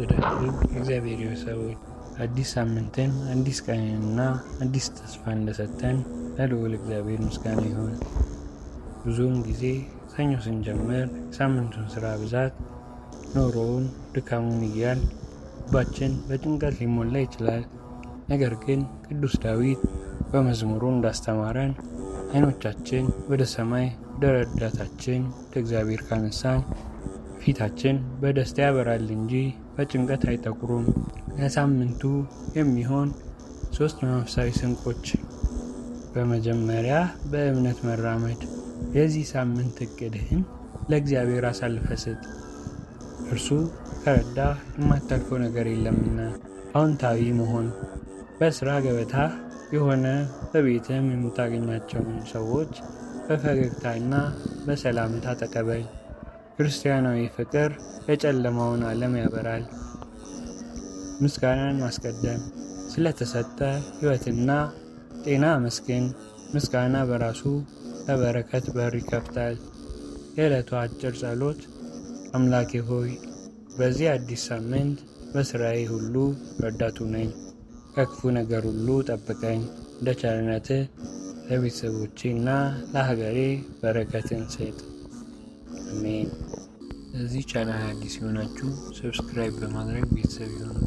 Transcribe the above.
የተወደዳችሁ የእግዚአብሔር ሰዎች፣ አዲስ ሳምንትን፣ አዲስ ቀንንና አዲስ ተስፋ እንደሰጠን ለልዑል እግዚአብሔር ምስጋና ይሁን። ብዙውን ጊዜ ሰኞ ስንጀምር የሳምንቱን ስራ ብዛት፣ ኖሮውን፣ ድካሙን እያል ልባችን በጭንቀት ሊሞላ ይችላል። ነገር ግን ቅዱስ ዳዊት በመዝሙሩ እንዳስተማረን ዓይኖቻችን ወደ ሰማይ፣ ወደ ረዳታችን ወደ እግዚአብሔር ካነሳን ፊታችን በደስታ ያበራል እንጂ በጭንቀት አይጠቁሩም። ለሳምንቱ የሚሆን ሶስት መንፈሳዊ ስንቆች። በመጀመሪያ በእምነት መራመድ። የዚህ ሳምንት እቅድህን ለእግዚአብሔር አሳልፈህ ስጥ። እርሱ ከረዳ የማታልፈው ነገር የለምና። አዎንታዊ መሆን። በስራ ገበታ የሆነ በቤትም የምታገኛቸውን ሰዎች በፈገግታና በሰላምታ ተቀበል። ክርስቲያናዊ ፍቅር የጨለማውን ዓለም ያበራል። ምስጋናን ማስቀደም። ስለተሰጠ ሕይወትና ጤና አመስግን። ምስጋና በራሱ ለበረከት በር ይከፍታል። የዕለቱ አጭር ጸሎት፦ አምላኬ ሆይ፣ በዚህ አዲስ ሳምንት በሥራዬ ሁሉ ረዳቱ ነኝ። ከክፉ ነገር ሁሉ ጠብቀኝ። እንደ ቸርነትህ ለቤተሰቦቼ እና ለሀገሬ በረከትን ስጥ። አሜን። ለዚህ ቻናል አዲስ የሆናችሁ subscribe በማድረግ ቤተሰብ ይሁኑ።